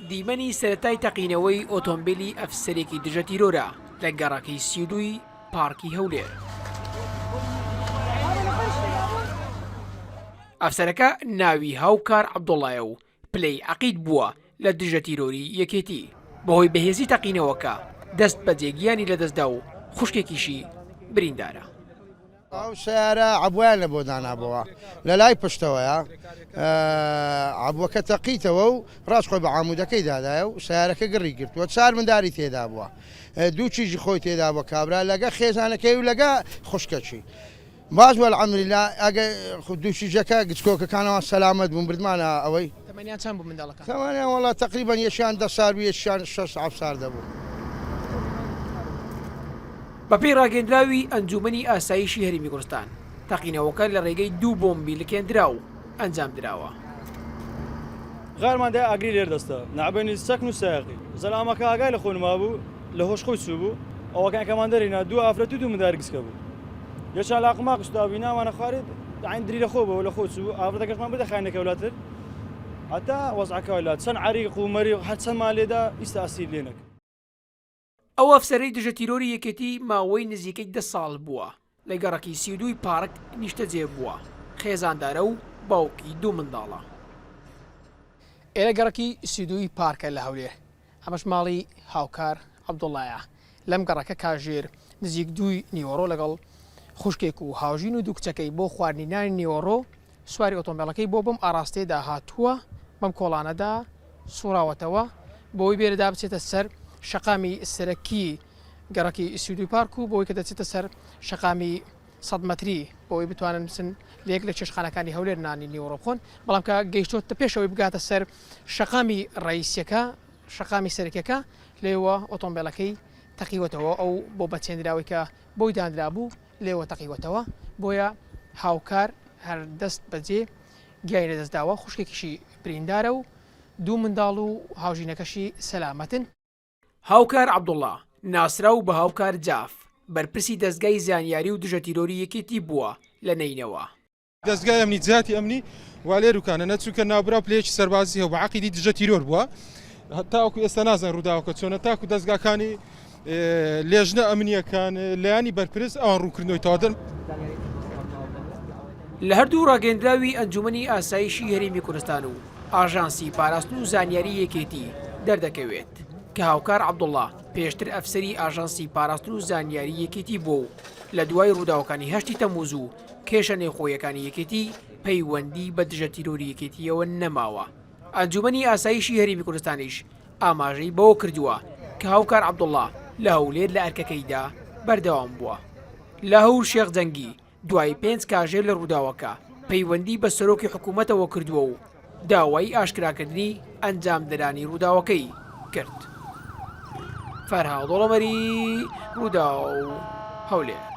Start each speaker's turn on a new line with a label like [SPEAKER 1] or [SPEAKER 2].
[SPEAKER 1] دیمەنی سەرەتای تەقینەوەی ئۆتۆمبێلی ئەفسەرێکی دژە تیرۆرە لە گەڕەکی 32 پارکی هەولێر. ئەفسەرەکە ناوی هاوکار عەبدوڵایە و پلەی عەقید بووە لە دژە تیرۆری یەکێتی، بەهۆی بەهێزی تەقینەوەکە دەست بەجێ گیانی لەدەستدا و خوشکێکیشی بریندارە.
[SPEAKER 2] ئەو سەیارە عەبوەیان لە بۆ دانابۆوە لە لای پشتەوەیە عەبوەکە تەقیتەوە و ڕاست خۆی بە عامودەکەی دادایە و سەیارەکە گڕی گرتووە چار منداری تێدا بووە دوو کیژی خۆی تێدا بووە کابرا لەگە خێزانەکەی و لەگە خوشکەکی باش والحمدللە ئەگە دوو کیژەکە گچکۆکەکانەوە سەلامەت بوون بردمانە ئەوەی
[SPEAKER 1] تەمەنیان چەند بوو منداڵەکان؟
[SPEAKER 2] تەمەنیان وەڵا تەقریبەن یەکیان دە سار بوو یەکیان شەش حەفت سار دەبوو.
[SPEAKER 1] بەپێی ڕاگەیەندراوی ئەنجوومەنی ئاسایشی هەرێمی کوردستان، تەقینەوەکە لە ڕێگەی دوو بۆمبی لکێندراو ئەنجامدراوە.
[SPEAKER 3] غارمان دای ئاگری لێر دەستە نابەینی سەکن و سایەقی زەلامەکە ئاگای لە خۆی نمابوو لە هۆش خۆی چووبوو ئەوەکان کەمان دەرینا دوو ئافرەت و دوو منداری گسکە بوو یەکیان لاقماق سوتابووی ناوانە خوارێ عین دری لە خۆ بوو لە خۆ چوو ئافرەتەکەشمان بردە خانەکە ولاتر هەتا وەزعەکە لا چەند عەریق و مەریق هەر چەندمان لێدا ئیستا ئەسیر لێ نەکرد.
[SPEAKER 1] ئەو ئەفسەرەی دژە تیرۆری یەکێتی ماوەی نزیکەی دە ساڵ بووە لە گەڕەکی 32 ی پارک نیشتەجێ بووە، خێزاندارە و باوکی دوو منداڵە. ئێرە گەڕەکی 32 ی پارکە لە هەولێر، ئەمەش ماڵی هاوکار عەبدوڵایە لەم گەڕەکە کاژێر نزیک دووی نیوەڕۆ لەگەڵ خوشکێک و هاوژین و دوو کچەکەی بۆ خواردنی نانی نیوەڕۆ سواری ئۆتۆمبێلەکەی بۆ بەم ئاڕاستەیەدا هاتووە، بەم کۆڵانەدا سوڕاوەتەوە بۆی بێرەدا بچێتە سەر شەقامی سەرەکی گەڕەکی سیودوی پارک و بۆی کە دەچێتە سەر شەقامی سەد مەتری بۆی بتوانن بچن لە یەک لە چێشتخانەکانی هەولێر نانی نیوەڕۆ بخۆن، بەڵام کە گەیشتۆتە پێشەوەی بگاتە سەر شەقامی ڕەئیسیەکە، شەقامی سەرەکیەکە، لێوە ئۆتۆمبێلەکەی تەقیوەتەوە، ئەو بۆمبە چێندراوەی کە بۆی دانرابوو لێوە تەقیوەتەوە، بۆیە هاوکار هەر دەست بەجێ گیانی لەدەستداوە، خوشکێکیشی بریندارە و دوو منداڵ و هاوژینەکەشی سەلامەتن. هاوکار عەبدوڵا، ناسراو بە هاوکار جاف، بەرپرسی دەزگای زانیاری و دژە تیرۆری یەکێتی بووە لە نەینەوا.
[SPEAKER 3] دەزگای ئەمنی جیهاتی ئەمنی وا لێروکانە نە چونکە ناوبراو پلەیەکی سەربازی هەبوو عەقیدی دژە تیرۆر بووە تاوەکو ئێستا نازانین ڕووداوەکە چۆنە تاکو دەزگاکانی لێژنە ئەمنیەکان لایەنی بەرپرس ئەوان ڕوونکردنەوەی تەواو دەن.
[SPEAKER 1] لە هەردوو ڕاگەیەندراوی ئەنجومەنی ئاسایشی هەرێمی کوردستان و ئاژانسی پاراستن و زانیاری یەکێتی دەردەکەوێت کە هاوکار عەبدوڵا پێشتر ئەفسەری ئاژانسی پاراستن و زانیاری یەکێتی بووە و لە دوای ڕووداوەکانی هەشتی تەمووز و کێشە نێوخۆیەکانی یەکێتی پەیوەندی بە دژە تیرۆری یەکێتییەوە نەماوە. ئەنجومەنی ئاسایشی هەرێمی کوردستانیش ئاماژەی بەوە کردووە کە هاوکار عەبدوڵا لە هەولێر لە ئەرکەکەیدا بەردەوام بووە. لاهور شێخ جەنگی دوای پێنج کاژێر لە ڕووداوەکە پەیوەندی بە سەرۆکی حکوومەتەوە کردووە و داوای ئاشکراکردنی ئەنجامدەرانی ڕووداوەکەی کرد. فەرهاد دۆڵەمەری، ڕووداو، هەولێر.